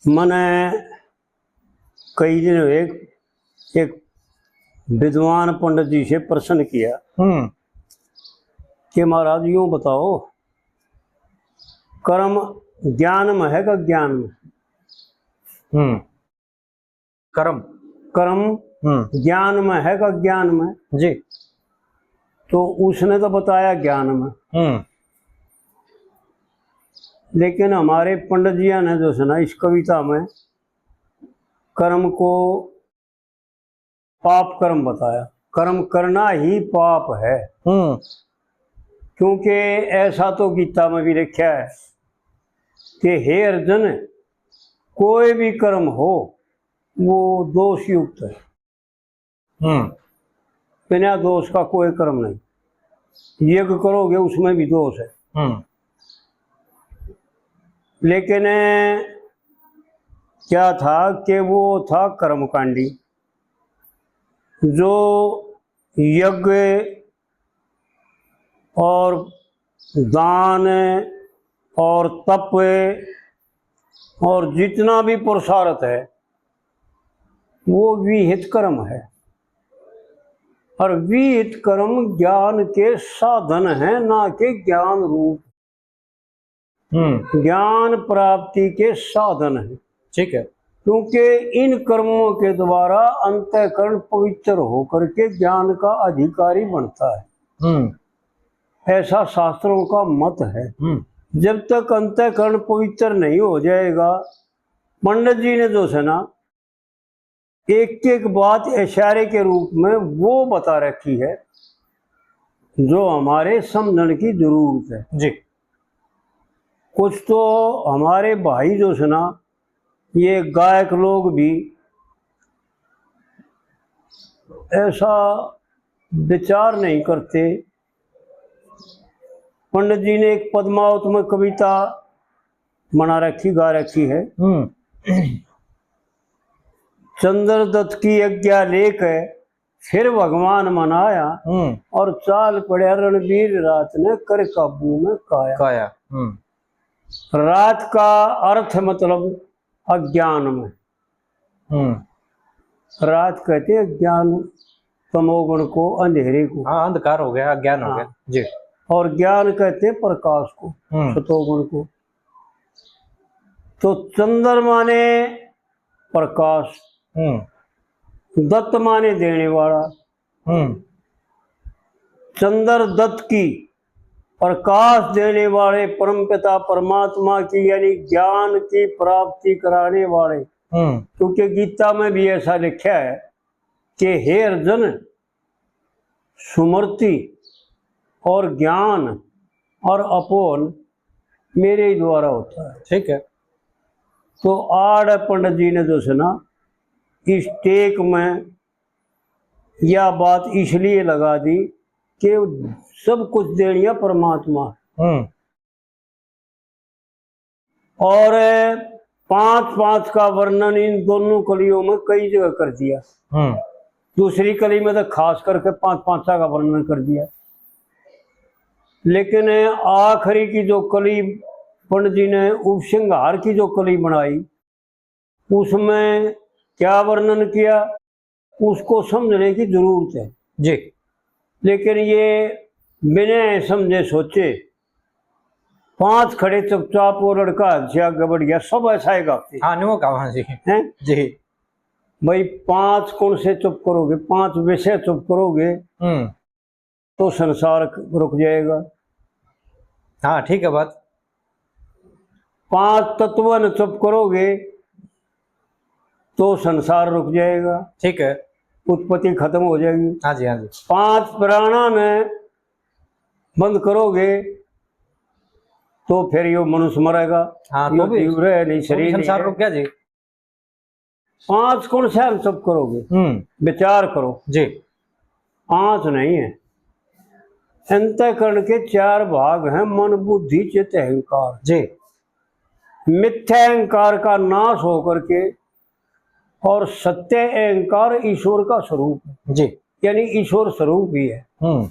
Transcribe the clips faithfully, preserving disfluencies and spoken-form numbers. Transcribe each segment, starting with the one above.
मने कई दिन हुए, एक विद्वान पंडित जी से प्रश्न किया हम्म। कि महाराज, यूं बताओ, कर्म ज्ञान में है का ज्ञान में? हम्म। कर्म। कर्म हम्म। ज्ञान में है का ज्ञान में? जी। तो उसने तो बताया ज्ञान में। हम्म। लेकिन हमारे पंडित जिया ने जो है ना, इस कविता में कर्म को पाप कर्म बताया। कर्म करना ही पाप है। हम्म। क्योंकि ऐसा तो गीता में भी लिखा है कि हे अर्जुन, कोई भी कर्म हो, वो दोष युक्त है। हम्म। बिना दोष का कोई कर्म नहीं। यज्ञ करोगे, उसमें भी दोष है। हम्म। लेकिन क्या था कि वो था कर्मकांडी, जो यज्ञ और दान और तप और जितना भी पुरुषार्थ है, वो विहित कर्म है। और विहित कर्म ज्ञान के साधन है, ना कि ज्ञान रूप। हम्म। ज्ञान प्राप्ति के साधन है। ठीक है। क्योंकि इन कर्मों के द्वारा अंतःकरण पवित्र होकर के ज्ञान का अधिकारी बनता है। हम्म। ऐसा शास्त्रों का मत है। हम्म। जब तक अंतःकरण पवित्र नहीं हो जाएगा, पंडित जी ने जो है ना, एक एक बात इशारे के रूप में वो बता रखी है जो हमारे समझण की जरूरत है। जी। कुछ तो हमारे भाई जो है ना, ये गायक लोग भी ऐसा विचार नहीं करते। पंडित जी ने एक पद्मावत में कविता बना रखी, गा रखी है। हम्म। चंद्रदत्त की आज्ञा लेकर फिर भगवान मनाया हम्म। और चाल पड़ा रणबीर रात ने कर काबू में काया। काया। हम्म। रात का अर्थ मतलब अज्ञान में। हम्म। रात कहते हैं ज्ञान, तमोगुण को, अंधेरे को। हाँ, अंधकार हो गया, अज्ञान हो हाँ। गया। जी। और ज्ञान कहते हैं प्रकाश को, हम्म। सतोगुण को। तो चंद्रमा ने प्रकाश, हम्म। दत्त माने देने वाला। हम्म। चंद्र दत्त की प्रकाश देने वाले परमपिता परमात्मा की, यानी ज्ञान की प्राप्ति कराने वाले। हम्म। क्योंकि गीता में भी ऐसा लिखा है कि हे अर्जुन, स्मृति और ज्ञान और अपोहन मेरे ही द्वारा होता है। ठीक है। तो आड़ पंडित जी ने जो है ना, इस टेक में यह बात इसलिए लगा दी कि सब कुछ देनिया परमात्मा। हम्म। और पांच पांच का वर्णन इन दोनों कलियों में कई जगह कर दिया। हम्म। दूसरी कली में तो खास करके पांच पांचा का वर्णन कर दिया। लेकिन आखिरी की जो कली पंडित जी ने उपसंहार की जो कली बनाई, उसमें क्या वर्णन किया, उसको समझने की जरूरत है। जी। लेकिन ये बिना समझे सोचे, पांच खड़े चुपचाप, वो लड़का हद से आगे बढ़ गया, सब ऐसा ही गाते हैं। हाँ, न्यू कहा जी। हैं? जी। भाई, पांच कौन से चुप करोगे, पांच विषय चुप करोगे, हम्म। तो संसार रुक जाएगा। हाँ, ठीक है बात। पांच तत्व न चुप करोगे तो संसार रुक जाएगा। ठीक है। उत्पत्ति खत्म हो जाएगी। हाँ जी, हाँ जी। पांच प्राणा ने बंद करोगे तो फिर यो मनुष्य मरेगा, हाँ, तो यो भी जीव रहे नहीं, वो भी शरीर नहीं संसार है। रुक गया जी। पांच कौन से हम सब करोगे? हम्म। विचार करो। जी। पांच नहीं है। अंतःकरण के चार भाग हैं, मन, बुद्धि, चित्त, अहंकार। जी। मिथ्या अहंकार का नाश होकर के और सत्य अहंकार ईश्वर का स्वरूप है। जी। यानी ईश्वर स्वरूप ही है। हम्म।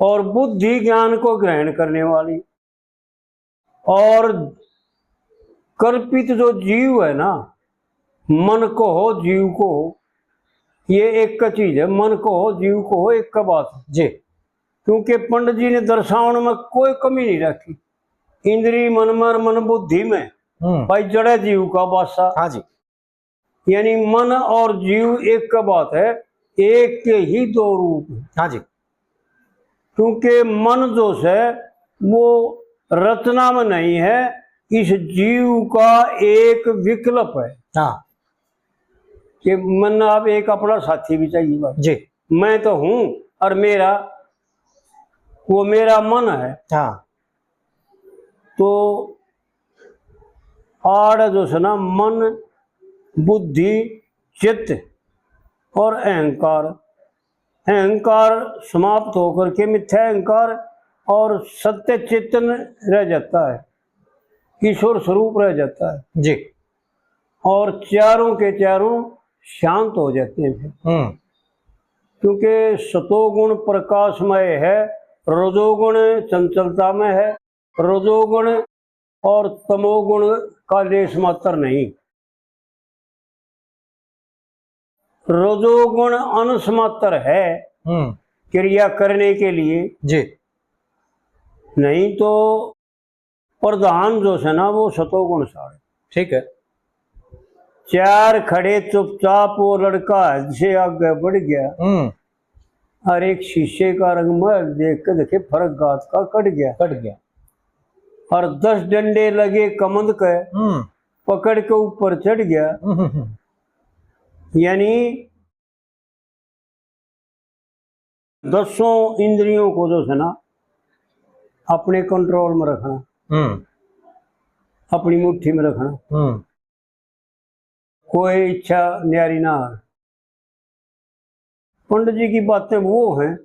और बुद्धि ज्ञान को ग्रहण करने वाली, और कल्पित जो जीव है ना, मन को हो, जीव को हो, ये एक का चीज है। मन को हो, जीव को हो, एक का बात है। जी। क्योंकि पंडित जी ने दर्शावण में कोई कमी नहीं रखी। इंद्री मन में और मन बुद्धि में, हम्म। भाई, जड़े जीव का बासा। हाँ जी। यानी मन और जीव एक का बात है, एक के ही दो रूप हैं। हाँ जी। क्योंकि मन जो है वो रचना में नहीं है, इस जीव का एक विकल्प है। हाँ। कि मन, आप एक अपना साथी भी चाहिए भाई। जी। मैं तो हूँ और मेरा, वो मेरा मन है। हाँ। तो आड़ जो है ना, मन, बुद्धि, चित्त और अहंकार, अहंकार समाप्त होकर के मिथ्या अहंकार और सत्य चेतन रह जाता है, ईश्वर स्वरूप रह जाता है। जी। और चारों के चारों शांत हो जाते हैं फिर। हम्म। क्योंकि सतोगुण प्रकाशमय है, रजोगुण चंचलता में है, रजोगुण और तमोगुण का लेश मात्र नहीं। रजोगुण अंश मात्र है हम्म। क्रिया करने के लिए। जी। नहीं तो प्रधान जो है ना, वो सतोगुण सारे। ठीक है। चार खड़े चुपचाप, वो लड़का हद से आगे बढ़ गया। हम्म। और एक शीशे का रंग महल देख के देखे, फर्क गात का कट गया। कट गया। और दस डंडे लगे कमंद के, हम्म। पकड़ के ऊपर चढ़ गया। हम्म, हम्म, हम्म। यानी दसों इंद्रियों को जो है ना, अपने कंट्रोल में रखना, हम्म। अपनी मुट्ठी में रखना। हम्म। कोई इच्छा न्यारी ना आवे। पंडित जी की बातें वो हैं।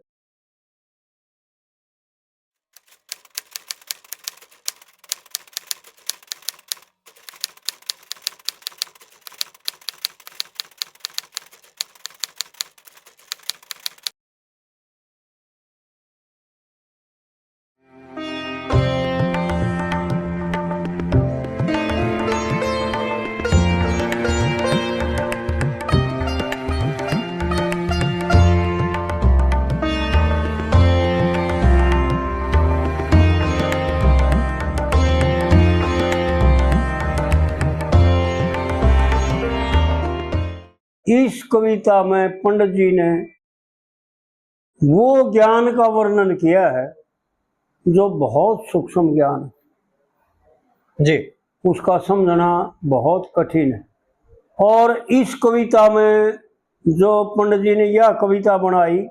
इस कविता में पंडित जी ने वो ज्ञान का वर्णन किया है जो बहुत सूक्ष्म ज्ञान है। जी। उसका समझना बहुत कठिन है। और इस कविता में जो पंडित जी ने यह कविता बनाई,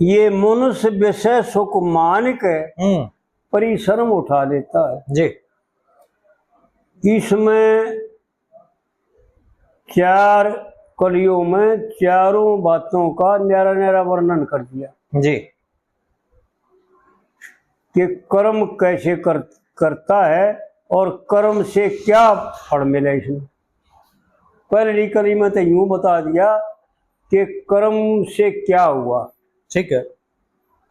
ये मनुष्य विषय सुख मान के हम्म। परिश्रम उठा लेता है। जी। इसमें चार कलियों में चारों बातों का न्यारा न्यारा वर्णन कर दिया। जी। कि कर्म कैसे कर, करता है और कर्म से क्या फल मिले इसमें। पहली कली में तो यूं बता दिया कि कर्म से क्या हुआ। ठीक है।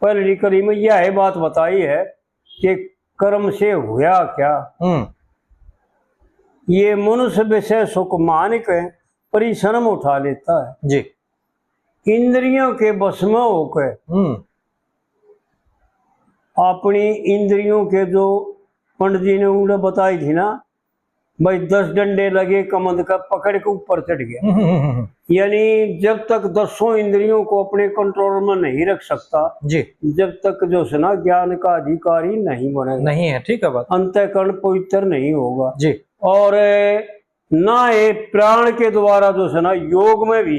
पहली कली में यह बात बताई है कि कर्म से हुआ क्या। हम्म। ये मनुष्य विषय सुख मान के परिश्रम उठा लेता है। जी। इंद्रियों के बस में होकर हम्म। अपनी इंद्रियों के जो पंडित जी ने उंगली बताई थी ना, भाई, दस डंडे लगे कमंद का, पकड़ के ऊपर चढ़ गया। हम्म, हम्म, हम्म। यानी जब तक दसों इंद्रियों को अपने कंट्रोल में नहीं रख सकता, जी। जब तक जो है ना, ज्ञान का अधिकारी नहीं बनेगा। नहीं है, ठीक है बात। अंतःकरण पवित्र नहीं होगा। जी। और ना ये प्राण के द्वारा जो है ना, योग में भी,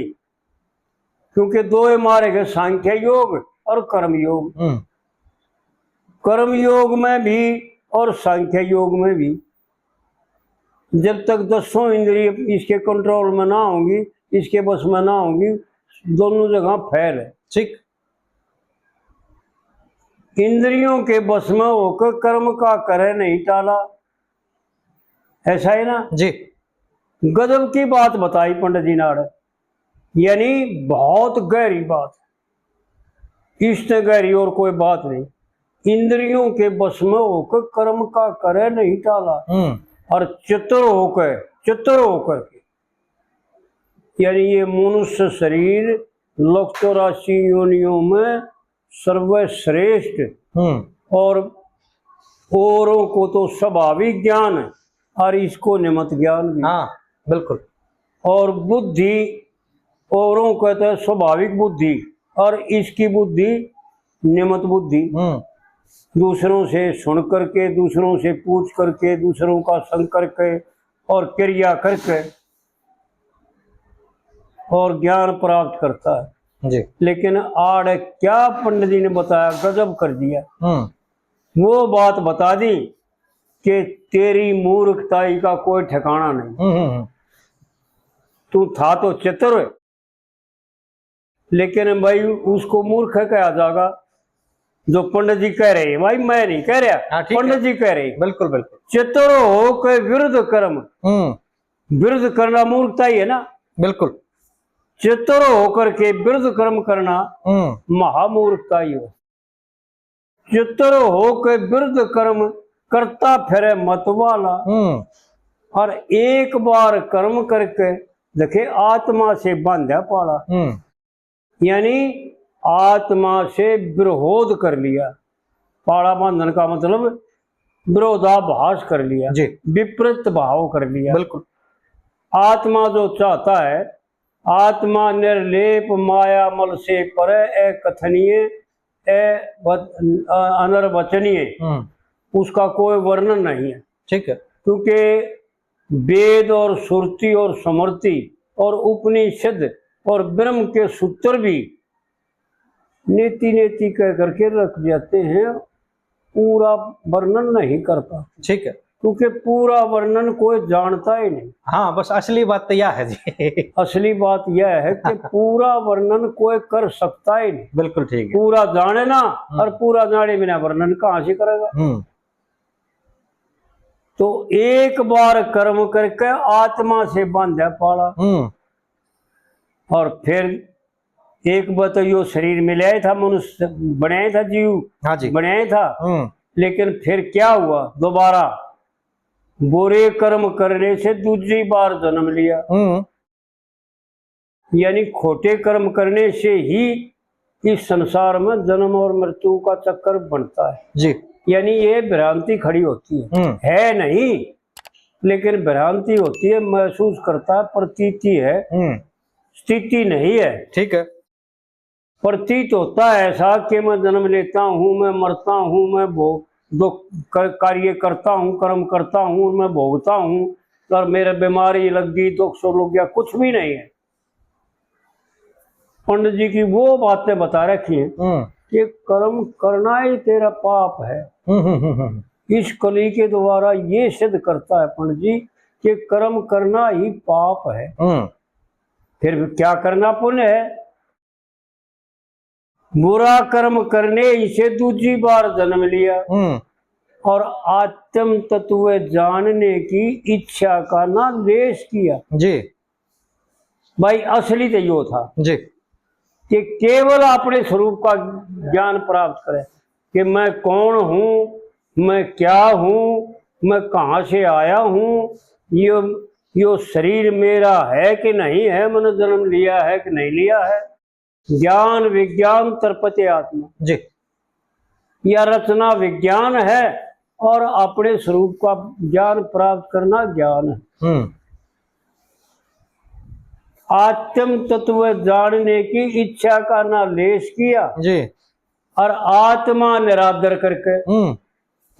क्योंकि दो ये मारे गए, सांख्य योग और कर्म योग। हम्म। कर्म योग में भी और सांख्य योग में भी जब तक दसों इंद्रिय इसके कंट्रोल में ना होंगी, इसके बस में ना होंगी, दोनों जगह फेल है। ठीक। इंद्रियों के बस में होकर कर्म का करे नहीं टाला, ऐसा है ना? जी। गजब की बात बताई पंडित जी नाड़, यानी बहुत गहरी बात, इससे गहरी और कोई बात नहीं। इंद्रियों के बस में होकर कर्म का करे नहीं टाला। हम्म। और चतुर होकर, चतुर होकर के, यानी ये मनुष्य शरीर लौह चौरासी योनियों में सर्वश्रेष्ठ। हम्म। और औरों को तो स्वाभाविक ज्ञान है, और इसको निमित्त ज्ञान भी। हाँ, बिल्कुल। और बुद्धि, औरों को तो स्वाभाविक बुद्धि, और इसकी बुद्धि निमित्त बुद्धि। हम्म। दूसरों से सुन करके, दूसरों से पूछ करके, दूसरों का संग करके और क्रिया करके और ज्ञान प्राप्त करता है। जी। लेकिन आड़ क्या पंडित जी ने बताया, गजब कर दिया। हम्म। वो बात बता दी कि तेरी मूर्खताई का कोई ठिकाना नहीं। हम्म, हम्म, हम्म। तू था तो चतुर, लेकिन भाई उसको मूर्ख कहा जाएगा जो पंडित जी कह रहे हैं। भाई मैं नहीं कह रहा, हाँ, ठीक है। पंडित जी कह रहे हैं। बिल्कुल, बिल्कुल। चतुर हो के विरुद्ध कर्म, हम्म। विरुद्ध करना मूर्खता ही है ना। बिल्कुल। चतुर होकर के विरुद्ध कर्म करना हम्म। महामूर्खता ही हो। चतुर होके विरुद्ध कर्म करता फिरे मत वाला। हम्म। और एक बार कर्म करके देखे आत्मा से बांधा पाला। हम्म। यानी आत्मा से विरोध कर लिया। पाला बांधन का मतलब विरोधाभास कर लिया, जी। विपरीत भाव कर लिया। बिल्कुल। आत्मा जो चाहता है, आत्मा निर्लेप माया मल से परे, अकथनीय, अव-, अ-, अनर्वचनीय, हम्म। उसका कोई वर्णन नहीं है। ठीक है। क्योंकि वेद और श्रुति और स्मृति और उपनिषद और ब्रह्म के सूत्र भी नेति नेति कह करके रख जाते हैं, पूरा वर्णन नहीं कर पाते। ठीक है। क्योंकि पूरा वर्णन कोई जानता ही नहीं। हाँ, बस असली बात तो यह है जी। असली बात यह है कि पूरा वर्णन कोई कर सकता ही नहीं। बिल्कुल ठीक है। पूरा जाने ना हम्म। और पूरा जाने बिना वर्णन कहाँ से करेगा? हम्म। तो एक बार कर्म करके आत्मा से बांधा पाला। हम्म। और फिर एक बार तो यो शरीर मिलाया था, मनुष्य बनाया था, जीव हाँ जी। बनाया था। हम्म। लेकिन फिर क्या हुआ, दोबारा बुरे कर्म करने से दूसरी बार जन्म लिया। हम्म। यानी खोटे कर्म करने से ही इस संसार में जन्म और मृत्यु का चक्कर बनता है। जी। यानी ये भ्रांति खड़ी होती है। हम्म। है नहीं, लेकिन भ्रांति होती है, महसूस करता है, प्रतीति है, हम्म। स्थिति नहीं है। ठीक है। प्रतीत होता है ऐसा कि मैं जन्म लेता हूँ, मैं मरता हूँ, मैं भोग, दो क-, कार्य करता हूँ, कर्म करता हूँ, मैं भोगता हूँ, और मेरे बीमारी लग गई, दुख सुख लग गया, कुछ भी नहीं है। पंडित जी की वो बातें बता रखी हैं हम्म। कि कर्म करना ही तेरा पाप है। हम्म, हम्म, हम्म, हम्म। इस कली के द्वारा ये सिद्ध करता है पंडित जी कि कर्म करना ही पाप है। हम्म। फिर क्या करना पुण्य है? बुरा कर्म करने ही से दूसरी बार जन्म लिया हम्म। और आत्म तत्व जानने की इच्छा का ना लेश किया। जी। भाई, असली तो यो था जी। कि केवल अपने स्वरूप का ज्ञान प्राप्त करे कि मैं कौन हूँ, मैं क्या हूँ, मैं कहाँ से आया हूँ, यो, यो शरीर मेरा है कि नहीं है, मैंने जन्म लिया है कि नहीं लिया है। ज्ञान विज्ञान तर्पते आत्मा। जी। या रचना विज्ञान है और अपने स्वरूप का ज्ञान प्राप्त करना ज्ञान है। हम्म। आत्म तत्व जानने की इच्छा का ना लेश किया जी। और आत्मा निरादर करके, हम्म।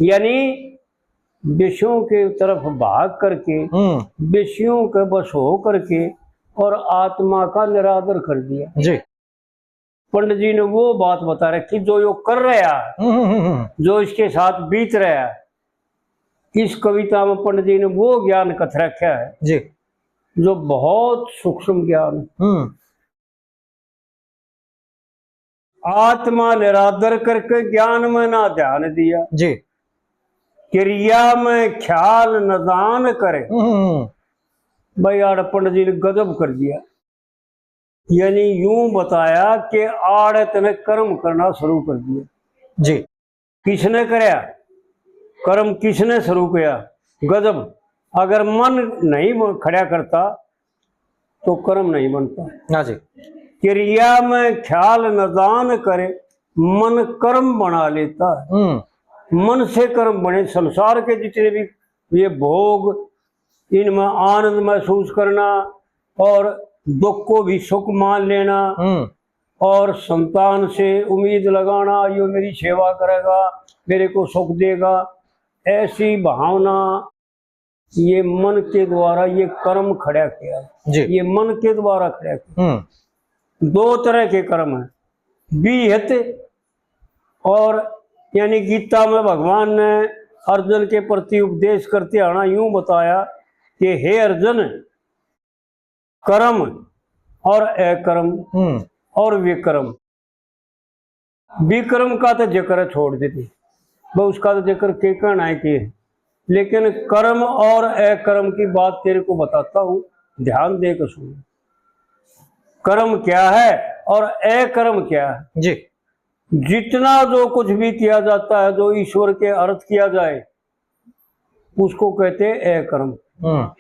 यानी विषयों के तरफ भाग करके, हम्म। विषयों के बस हो करके और आत्मा का निरादर कर दिया। जी। पंडित जी ने वो बात बता रखी जो यो कर रहा है, हम्म, हम्म, हम्म। जो इसके साथ बीत रहा है। इस कविता में पंडित जी ने वो ज्ञान कथ रखा है जी। जो बहुत सूक्ष्म ज्ञान है। हम्म। आत्मा निरादर करके ज्ञान में ना ध्यान दिया। जी। क्रिया में ख्याल निदान करे। हम्म। भाई, आड़ पंडित जी ने गजब कर दिया। यानी यूं बताया कि आड़ तने कर्म करना शुरू कर दिया। जी। किसने करया? कर्म किसने शुरू किया? गजब। अगर मन नहीं बन-, खड़ा करता तो कर्म नहीं बनता। हाँ जी। क्रिया में ख्याल नदान करे, मन कर्म बना लेता है। हम्म। मन से कर्म बने। संसार के जितने भी ये भोग, इनमें आनंद महसूस करना और दुख को भी सुख मान लेना हम्म। और संतान से उम्मीद लगाना, यो मेरी सेवा करेगा, मेरे को सुख देगा, ऐसी भावना ये मन के द्वारा ये कर्म खड़ा किया। जी। ये मन के द्वारा खड़ा किया। हम्म। दो तरह के कर्म हैं, विहित और, यानी गीता में भगवान ने अर्जुन के प्रति उपदेश करते आना यूं बताया कि हे अर्जुन, कर्म और अकर्म हम्म। और विकर्म। विकर्म का तो जिक्र छोड़ देते, वो उसका तो जिक्र के कहना है कि, लेकिन कर्म और अकर्म की बात तेरे को बताता हूँ, ध्यान दे के सुन। कर्म क्या है और अकर्म क्या है? जी। जितना जो कुछ भी किया जाता है, जो ईश्वर के अर्थ किया जाए, उसको कहते हैं अकर्म। हम्म।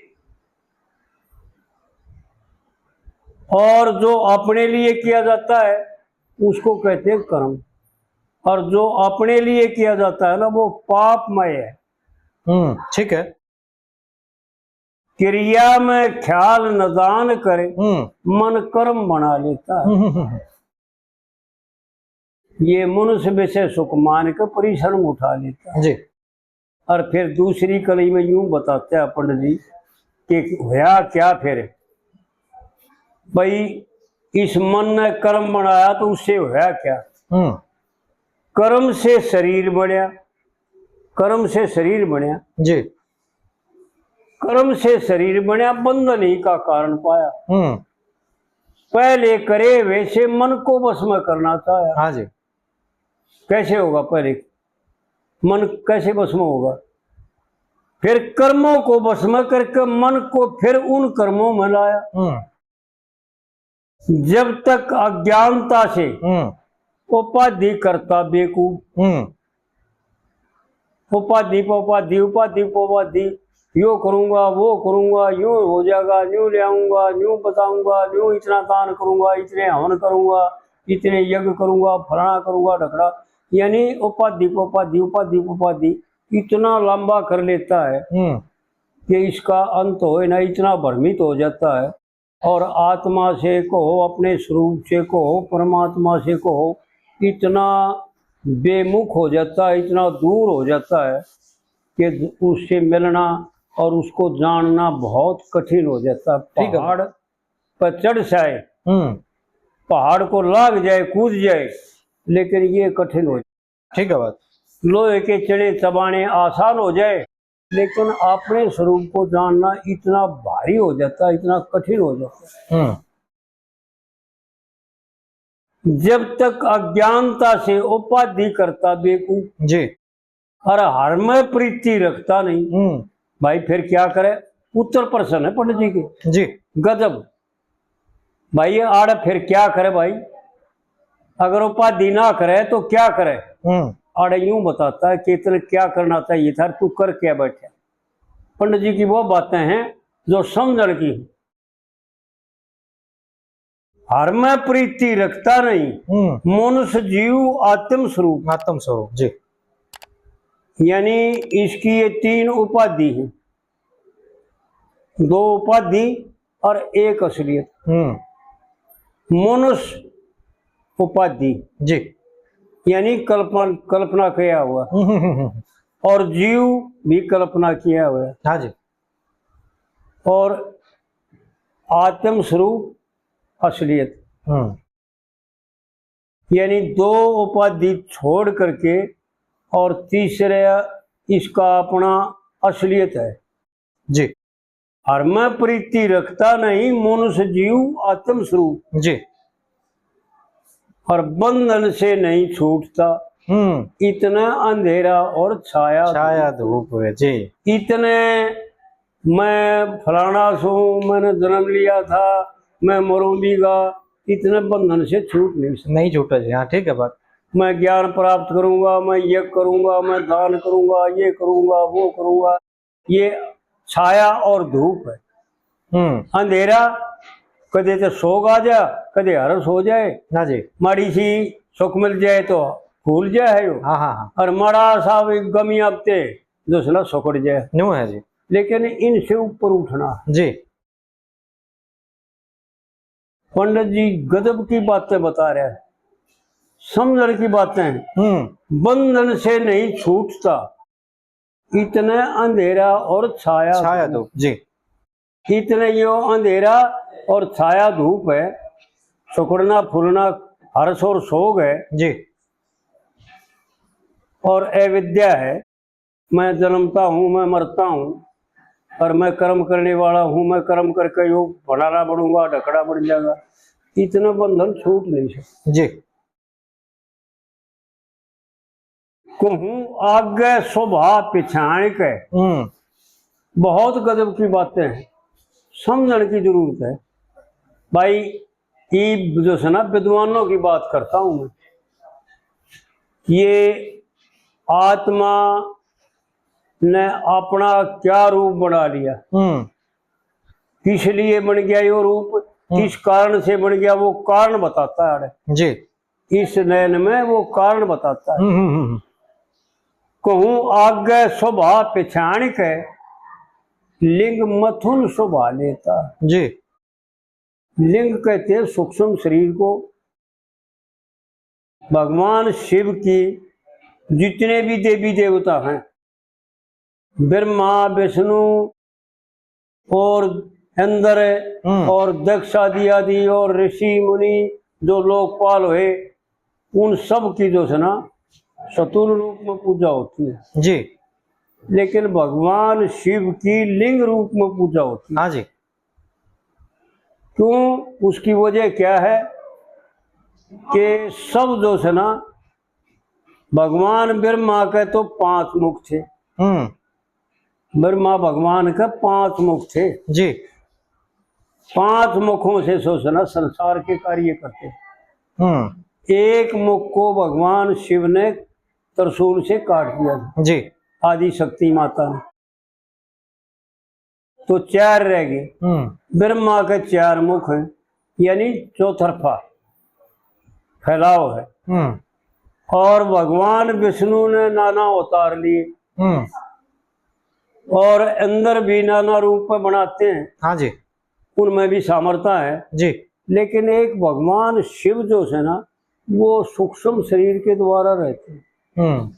और जो अपने लिए किया जाता है, उसको कहते हैं कर्म। और जो अपने लिए किया जाता है ना, वो पापमय है। हम्म, ठीक है। क्रिया में ख्याल नदान करे, हम्म। मन कर्म बना लेता है। हम्म, हम्म, हम्म। ये मनुष्य विषय सुख मान के परिश्रम उठा लेता है। जी। और फिर दूसरी कली में यूं बताते हैं पंडित जी कि होया क्या फिर, भाई, इस मन ने कर्म बनाया तो उससे होया क्या? हम्म। कर्म से शरीर बनया, कर्म से शरीर बनया। जी। कर्म से शरीर बनया, बंधन ही का कारण पाया। हम्म। पहले करे वैसे मन को बस में करना चाहा। हाँ जी। कैसे होगा पहले? मन कैसे बस में होगा? फिर कर्मों को बस में करके मन को फिर उन कर्मों में लाया। हम्म। जब तक अज्ञानता से हम्म। उपाधि करता बेवकूफ। हम्म। उपाधि पे उपाधि, उपाधि पे उपाधि, यो करूंगा, वो करूंगा, यूं हो जाएगा, यूं ले आऊंगा, यूं बताऊंगा, यूं इतना दान करूंगा, इतने हवन करूंगा, इतने यज्ञ करूंगा, फलाना करूंगा, ढकड़ा, यानी उपाधि पे उपाधि, उपाधि पे उपाधि इतना लंबा कर लेता है हम्म। कि इसका अंत होए ना, इतना भ्रमित हो जाता है। और आत्मा से कहो, अपने स्वरूप से कहो, परमात्मा से कहो, इतना बेमुख हो जाता है, इतना दूर हो जाता है कि उससे मिलना और उसको जानना बहुत कठिन हो जाता है। ठीक है। पहाड़ पर चढ़ जाए, हम्म। पहाड़ को लाग जाए, कूद जाए, लेकिन ये कठिन हो जाए। ठीक है बात। लोहे के चने चबाने आसान हो जाए, लेकिन अपने स्वरूप को जानना इतना भारी हो जाता है, इतना कठिन हो जाता है। हम्म। जब तक अज्ञानता से उपाधि करता बेवकूफ जी। और हर में प्रीति रखता नहीं, हम्म। भाई फिर क्या करे? उत्तर प्रश्न है पंडित जी के। जी। गजब। भाई, ये आड़े फिर क्या करे भाई? अगर उपाधि ना करे तो क्या करे? हम्म। आड़े यूं बताता है कि इतने क्या करना चाहिए था, तू कर क्या बैठा? पंडित जी की वो बातें हैं जो समझण की। हर में प्रीति रखता नहीं, हम्म। मनुष्य जीव आत्म स्वरूप। आत्म स्वरूप, जी। यानी इसकी ये तीन उपाधि हैं, दो उपाधि और एक असलियत। हम्म। मनुष्य उपाधि, जी। यानी कल्पना, कल्पना किया हुआ। हम्म, हम्म, हम्म। और जीव भी कल्पना किया हुआ। हाँ जी। और आत्म स्वरूप असलियत। हम्म। यानी दो उपाधि छोड़ करके और तीसरे इसका अपना असलियत है। जी। हर में प्रीति रखता नहीं, मनुष्य जीव आत्म स्वरूप। जी। और बंधन से नहीं छूटता। हम्म। इतने अंधेरा और छाया छाया धूप। धूप है, जी। इतने मैं फलाना सूं, मैंने जन्म लिया था, मैं मरूं भी गा, इतने बंधन से छूट नहीं सकता। नहीं छूटा जी, हाँ, ठीक है बात। मैं ज्ञान प्राप्त करूंगा, मैं ये करूंगा, मैं दान करूंगा, ये करूंगा, वो करूंगा, ये छाया और धूप है। हम्म। अंधेरा कदे तो सोग आ जा, कदे हरस हो जाए। हाँ जी। माड़ी सी सुख मिल जाए तो भूल जाए है यो। हाँ, हाँ, हाँ। और माड़ा सा भी गमी आपते जो सै ना सुकड़ जाए। न्यू है जी। लेकिन इनसे ऊपर उठना। जी। पंडित जी गजब की बातें बता रहे हैं, समझण की बातें। हम्म। बंधन से नहीं छूटता, इतने अंधेरा और छाया छाया धूप। धूप, जी। इतने यो अंधेरा और छाया धूप है, सुकड़ना फूलना हर्ष और सोग है। जी। और अविद्या है, मैं जन्मता हूँ, मैं मरता हूँ, और मैं कर्म करने वाला हूँ, मैं कर्म करके यो फलाना बनूंगा, ढकड़ा बन जाएगा। इतना बंधन छूट नहीं सकता। जी। कहूँ आगे शोभा पिछाण के। हम्म। बहुत गजब की बातें हैं, समझण की जरूरत है भाई। ये जो है ना, विद्वानों की बात करता हूँ मैं। ये आत्मा ने अपना क्या रूप बना लिया, हम्म। किस लिए बन गया यो रूप, हम्म। किस कारण से बन गया, वो कारण बताता है। जी। इस नयन में वो कारण बताता है। हम्म, हम्म, हम्म। कहूँ आगे शोभा पिछाण के, लिंग मथुन शोभा लेता। जी। लिंग कहते हैं सूक्ष्म शरीर को। भगवान शिव की जितने भी देवी देवता हैं, ब्रह्मा, विष्णु और इंद्र हम्म। और दक्ष आदि आदि और ऋषि मुनि जो लोकपाल हुए, उन सब की जो है ना, सतुल रूप में पूजा होती है। जी। लेकिन भगवान शिव की लिंग रूप में पूजा होती है। हाँ जी। क्यों, उसकी वजह क्या है कि सब जो है ना, भगवान ब्रह्मा के तो पांच मुख थे। हम्म। ब्रह्मा भगवान के पांच मुख थे। जी। पांच मुखों से जो है ना, संसार के कार्य करते। हम्म। एक मुख को भगवान शिव ने त्रिशूल से काट दिया था। जी। आदि शक्ति माता ने। तो चार रह गए। हम्म। ब्रह्मा के चार मुख हैं, यानी चौतरफा फैलाव है। हम्म। और भगवान विष्णु ने नाना अवतार लिए। हम्म। और अंदर भी नाना रूप में बनाते हैं। हाँ जी। उनमें भी सामर्थ्य है। जी। लेकिन एक भगवान शिव जो है ना, वो सूक्ष्म शरीर के द्वारा रहते हैं। हम्म।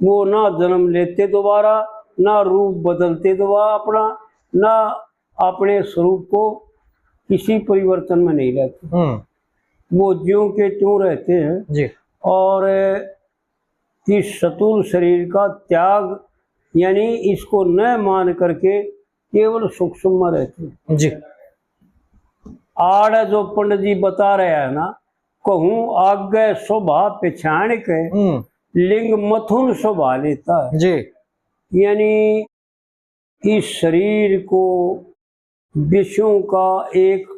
वो ना जन्म लेते दोबारा, ना रूप बदलते दोबारा अपना, ना अपने स्वरूप को किसी परिवर्तन में नहीं रहते। हम्म। वो ज्यों के त्यों रहते हैं। जी। और इस स्थूल शरीर का त्याग, यानी इसको न मान करके केवल सूक्ष्म में रहते हैं। जी। आड़ जो पंडित जी बता रहा है ना, कहूँ आगे शोभा पिछाण के, हम्म। लिंग मथुन शोभा लेता है। जी। यानी इस शरीर को विषयों का एक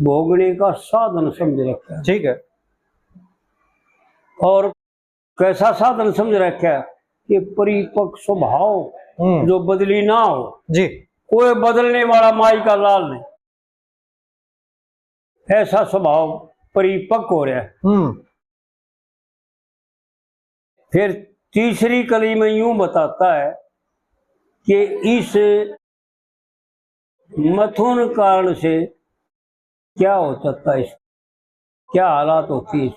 भोगने का साधन समझ रखा है। ठीक है। और कैसा साधन समझ रखा है कि परिपक्व स्वभाव हम्म। जो बदली ना हो। जी। कोई बदलने वाला माई का लाल नहीं। ऐसा स्वभाव परिपक्व हो रहा है। हम्म। फिर तीसरी कली में यूं बताता है कि इस मथुन कारण से क्या हो सकता है, इस क्या हालात होती है।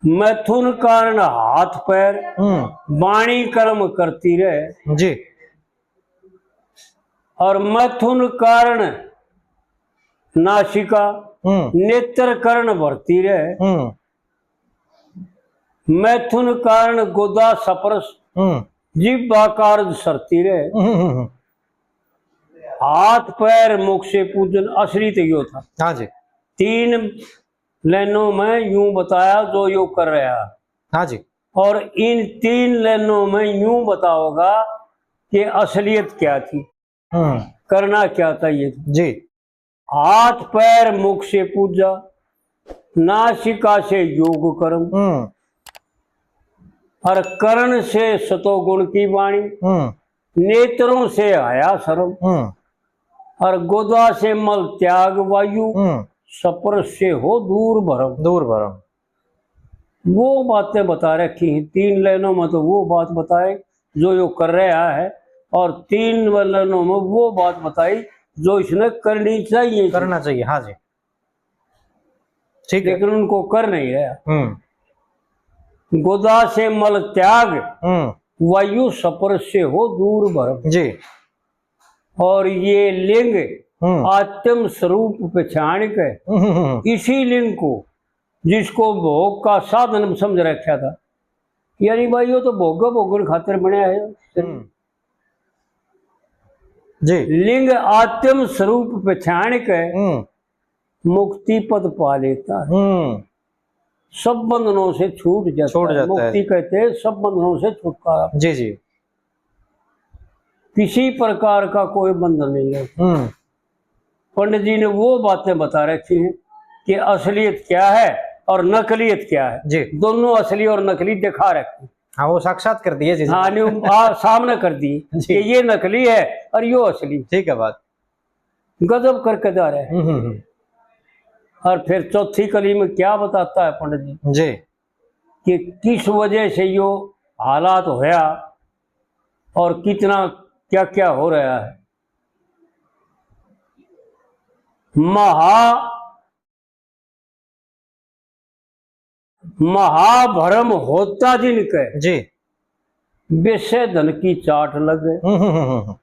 मैथुन कारण हाथ पैर, हम्म। वाणी कर्म करती रहे। जी। और मैथुन कारण नासिका, हम्म। नेत्र कर्ण भरती रहे। हम्म। मैथुन कारण गोदा स्पर्श, हम्म। जिह्वा कारज सरती रहे। हम्म, हम्म, हम्म। हाथ पैर मुख से पूजन असली तो यो था। हाँ जी। तीन लाइनों में यूं बताया जो यो कर रहा है। हाँ जी। और इन तीन लाइनों में यूं बताओगा कि असलियत क्या थी, हम्म। करना क्या था ये। जी। हाथ पैर मुख से पूजा, नासिका से योग कर्म, हम्म। और कर्ण से सतोगुण की वाणी, हम्म। नेत्रों से हया शर्म, हम्म। और गोदा से मल त्याग वायु, हम्म। स्पर्श से हो दूर भरम। दूर भरम। वो बातें बता रखी हैं, तीन लाइनों में तो वो बात बताए जो यो कर रहा है, और तीन लाइनों में वो बात बताई जो इसने करनी चाहिए। करना चाहिए, हाँ जी। ठीक है। लेकिन उनको कर नहीं रहा। हम्म। गोदा से मल त्याग, हम्म। वायु स्पर्श से हो दूर भरम। जी। और ये लिंग, हम्म। आत्म स्वरूप पहचान के, हम्म, हम्म, हम्म। इसी लिंग को, जिसको भोग का साधन समझ रखा था, यानी भाई, यो तो भोग भोगण खातिर बनया है। हम्म। जी। लिंग आत्म स्वरूप पहचान के, हम्म। मुक्ति पद पा लेता है। हम्म। सब बंधनों से छूट जाता छूट है। जाता है। मुक्ति कहते हैं सब बंधनों से छुटकारा। जी, जी। किसी प्रकार का कोई बंधन नहीं है। हम्म। पंडित जी ने वो बातें बता रखी हैं कि असलियत क्या है और नकलियत क्या है। जी। दोनों असली और नकली दिखा रखी। हाँ, वो साक्षात कर दिए जी। हाँ, नहीं, आ, सामने कर दिए जी। कि ये नकली है और यो असली। ठीक है बात। गजब करके जा रहे हैं। हम्म, हम्म, हम्म। और फिर चौथी कली में क्या बताता है पंडित जी जी। कि किस वजह से यो हालात होया और कितना क्या क्या हो रहा है। महा महाभरम होता जिनके, जी। बेसे धन की चाट लगे। हम्म, हम्म, हम्म, हम्म।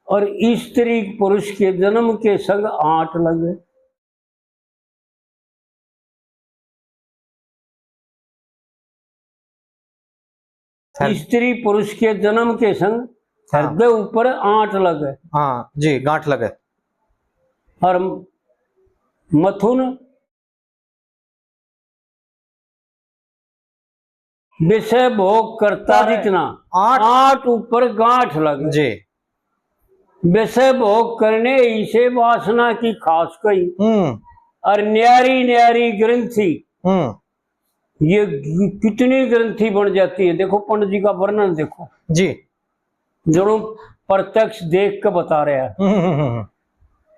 और स्त्री पुरुष के जन्म के संग आंट लगे। हर- स्त्री पुरुष के जन्म के संग हाँ। हृदय ऊपर आंट लगे। हाँ जी, गांठ लगे। और मथुन विषय भोग करता अरे, जितना, आठ। आठ ऊपर गांठ लगे। जी। विषय भोग करने ही से वासना की खास कही। हम्म। और न्यारी न्यारी ग्रंथि, हम्म। ये गि-, कितनी ग्रंथि बन जाती है। देखो, पंडित जी का वर्णन देखो जी। जणु प्रत्यक्ष देख के बता रहा है। हम्म, हम्म, हम्म।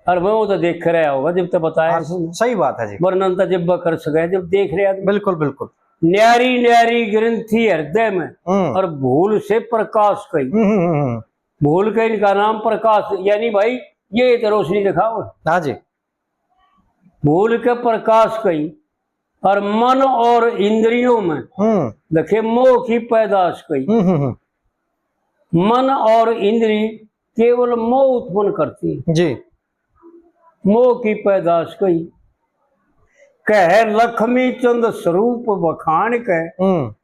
और वो तो देख रहा होगा जब तो बताया हाँ, इसने। सही बात है जी। वर्णन तो जब कर सके जब देख रहा है। बिल्कुल, बिल्कुल। न्यारी न्यारी ग्रंथि हृदय में हम्म। और भूल से प्रकाश कही। हम्म, हम्म, हम्म। भूल के इनका नाम प्रकाश, यानी भाई ये तो रोशनी दिखाओ। हाँ जी। भूल के प्रकाश कही और मन और इंद्रियों में हम्म। देखे मोह की पैदाश कही। हम्म, हम्म, हम्म। मन और इंद्री केवल मोह उत्पन्न करती है। जी। मोह की पैदाश कही। कह लक्ष्मी चंद स्वरूप बखान के, हम्म।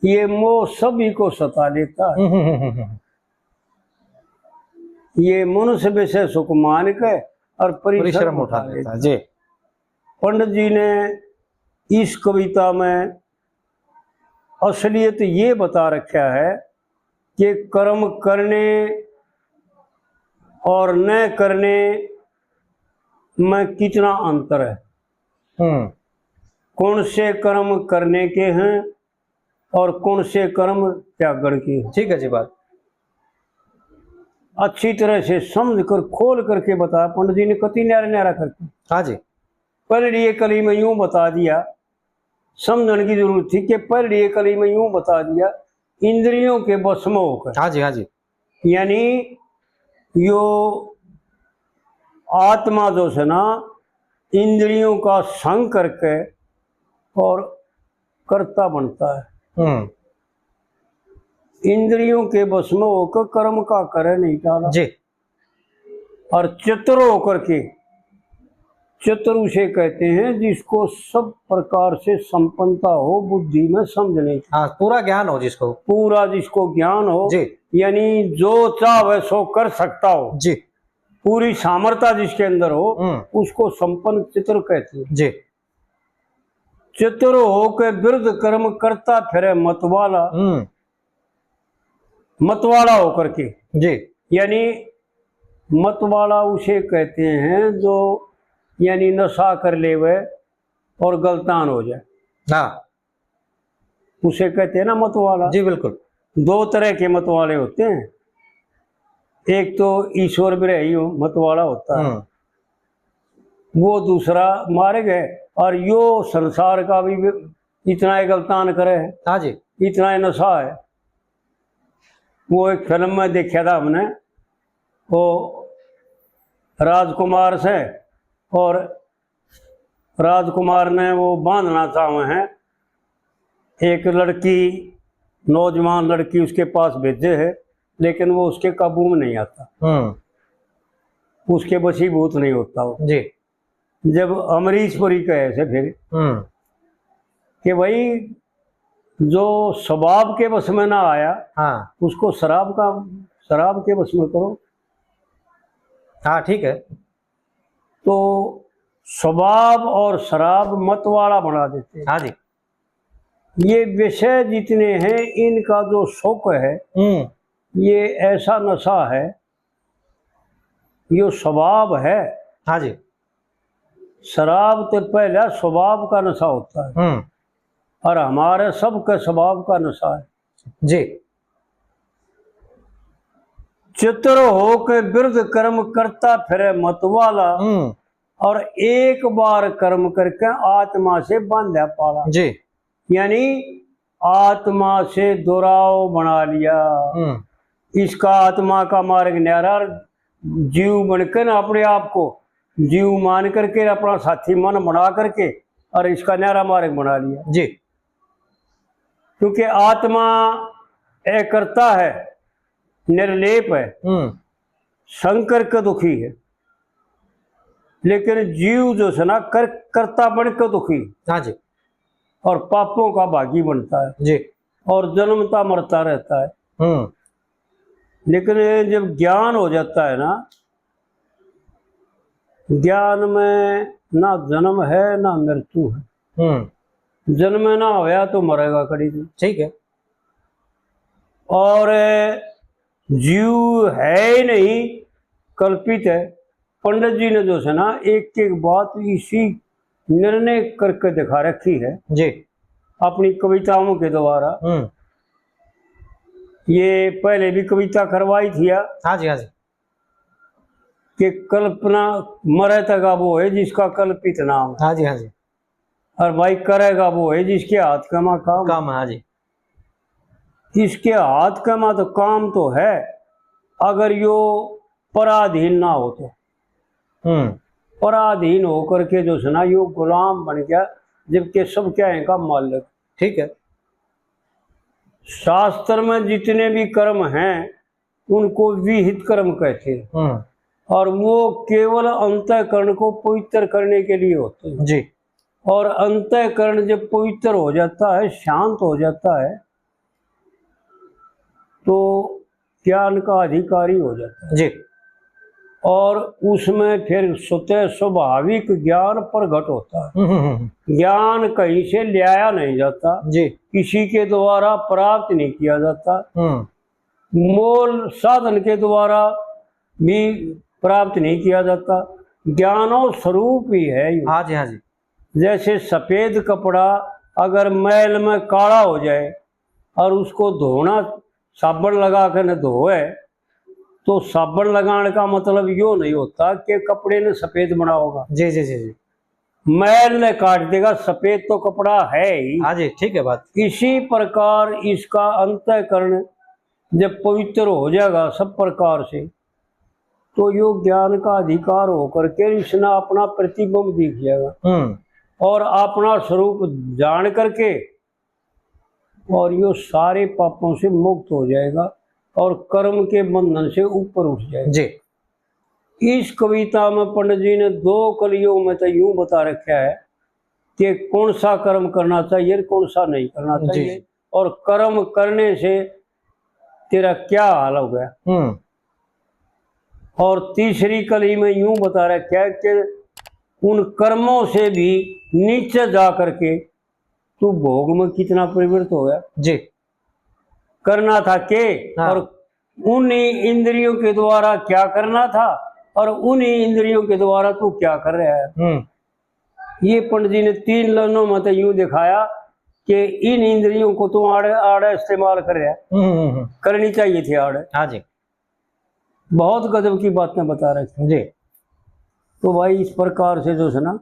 ये मोह सभी को सता लेता है। हम्म, हम्म, हम्म, हम्म। ये मनुष्य विषय सुख मान के और परिश्रम परिश्रम उठा उठा लेता है। लेता है। जी। पंडित जी ने इस कविता में असलियत ये बता रखा है कि कर्म करने और न करने में कितना अंतर है। हम्म। कौन से कर्म करने के हैं और कौन से कर्म त्यागण के हैं। ठीक है जी बात। अच्छी तरह से समझ कर, खोल करके बताया पंडित जी ने, कति न्यारा न्यारा करके। हाँ जी। पहली ये कली में यूं बता दिया, समझने की जरूरत थी कि पहली ये कली में यूं बता दिया, इंद्रियों के वश में होकर। हाँ जी, हाँ जी। यानी यो आत्मा जो है ना, इंद्रियों का संग करके और कर्ता बनता है। हम्म। इंद्रियों के वश में होकर कर्म का करे नहीं टाला। जी। और चतुर होकर के, चतुर उसे कहते हैं जिसको सब प्रकार से संपन्नता हो बुद्धि में, समझने की। हाँ, पूरा ज्ञान हो जिसको। पूरा जिसको ज्ञान हो, जी। यानी जो चाहे सो कर सकता हो, जी। पूरी सामर्थ्य जिसके अंदर हो, हम्म। उसको संपन्न चतुर कहते हैं। जी। चतुर होके विरुद्ध कर्म करता फिरे मतवाला। हम्म। मतवाला होकर के। जी। यानी मतवाला उसे कहते हैं जो यानी नशा कर लेवे और गलतान हो जाए। हाँ। उसे कहते हैं ना मतवाला। जी, बिल्कुल। दो तरह के मतवाले होते हैं, एक तो ईश्वर विरही मतवाला होता है, हम्म। वो दूसरा मार्ग है। और यो संसार का भी इतना ही गलतान करे है, हाँ जी। इतना ही नशा है। वो एक फिल्म में देखा था हमने, वो राजकुमार से, और राजकुमार ने वो बांधना चाहे हैं, एक लड़की, नौजवान लड़की उसके पास भेजे है, लेकिन वो उसके काबू में नहीं आता, हम्म। उसके वशीभूत नहीं होता वो। जी। जब अमरीश पुरी कहे से फिर हम्म। कि भाई, जो शबाब के बस में ना आया, हाँ। उसको शराब का, शराब के बस में करो। हाँ, ठीक है। तो शबाब और शराब मत वाला बना देते हैं। हाँ जी। ये विषय जितने हैं, इनका जो शौक है, हम्म। ये ऐसा नशा है, ये शबाब है। हाँ जी। शराब तो पहला शबाब का नशा होता है, हम्म। और हमारे सबके शबाब का नशा है। जी। चित्र हो के बिरध कर्म करता फिरे मतवाला, हम्म। और एक बार कर्म करके आत्मा से बांधा पाला। जी। यानी आत्मा से दुराव बना लिया। हम्म। इसका आत्मा का मार्ग न्यारा, जीव बनकर ना अपने आप को जीव मान करके, अपना साथी मन बना करके, और इसका न्यारा मार्ग बना लिया। जी। क्योंकि आत्मा अकर्ता है, निर्लेप है, हम्म। संकर के दुखी है, लेकिन जीव जो है ना, कर, कर्ता बन के दुखी। हाँ जी। और पापों का भागी बनता है। जी। और जन्मता मरता रहता है। हम्म। लेकिन ये जब ज्ञान हो जाता है ना, ज्ञान में ना जन्म है ना मृत्यु है। हम्म। जन्म ना होया तो मरेगा कड़ी भी। ठीक है। और जीव है ही नहीं, कल्पित है। पंडित जी ने जो है ना, एक एक बात इसी निर्णय करके दिखा रखी है जी। अपनी कविताओं के द्वारा। हम्म। ये पहले भी कविता करवाई थी या? हाँ जी, हाँ जी। कि कल्पना मरे तक वो है जिसका कल्पित नाम। हाँ जी, हाँ जी। और भाई, करेगा वो है जिसके हाथ का मा काम। काम, हाँ जी। इसके हाथ का मा तो काम तो है, अगर यो पराधीन ना हो तो। हम्म। पराधीन होकर के जो है ना, यो गुलाम बन गया, जबकि सब क्या है का मालिक। ठीक है। शास्त्र में जितने भी कर्म हैं, उनको विहित कर्म कहते हैं। हम्म। और वो केवल अंतःकरण को पवित्र करने के लिए होते हैं। जी। और अंतःकरण जब पवित्र हो जाता है, शांत हो जाता है, तो ज्ञान का अधिकारी हो जाता है। जी। और उसमें फिर स्वतः स्वाभाविक ज्ञान प्रगट होता है। हम्म, हम्म, हम्म। ज्ञान कहीं से ल्याया नहीं जाता, जी। किसी के द्वारा प्राप्त नहीं किया जाता। हम्म। मोल साधन के द्वारा भी प्राप्त नहीं किया जाता। ज्ञानो स्वरूप ही है ये। हाँ जी, हाँ जी। जैसे सफेद कपड़ा अगर मैल में काला हो जाए और उसको धोना, साबण लगा के न धोए, तो साबण लगाने का मतलब यो नहीं होता कि कपड़े ने सफेद बनाओगा। जी, जी, जी, जी। मैल ने काट देगा, सफेद तो कपड़ा है ही। हाँ जी, ठीक है बात। इसी प्रकार इसका अंतःकरण जब पवित्र हो जाएगा सब प्रकार से, तो यो ज्ञान का अधिकार होकर के इसने अपना प्रतिबिंब दिख जाएगा। हम्म। और अपना स्वरूप जान करके, और यो सारे पापों से मुक्त हो जाएगा और कर्म के बंधन से ऊपर उठ जाएगा। जी। इस कविता में पंडित जी ने दो कलियों में तो यूं बता रखा है कि कौन सा कर्म करना चाहिए और कौन सा नहीं करना चाहिए, जी। और कर्म करने से तेरा क्या हाल हो गया। हम्म। और तीसरी कली में यूं बता रखा है कि उन कर्मों से भी नीचे जा करके तू भोग में कितना प्रवृत्त हो गया। जी। करना था के, हाँ। और उन्हीं इंद्रियों के द्वारा क्या करना था और उन्हीं इंद्रियों के द्वारा तू क्या कर रहा है। हम्म। ये पंडित जी ने तीन लाइनों में तो यूं दिखाया कि इन इंद्रियों को तू आड़े आड़े इस्तेमाल कर रहा है, हम्म, हम्म, हम्म। करनी चाहिए थी आड़े। हाँ जी। बहुत गजब की बातें बता रहे थे। जी। तो भाई, इस प्रकार से जो है ना,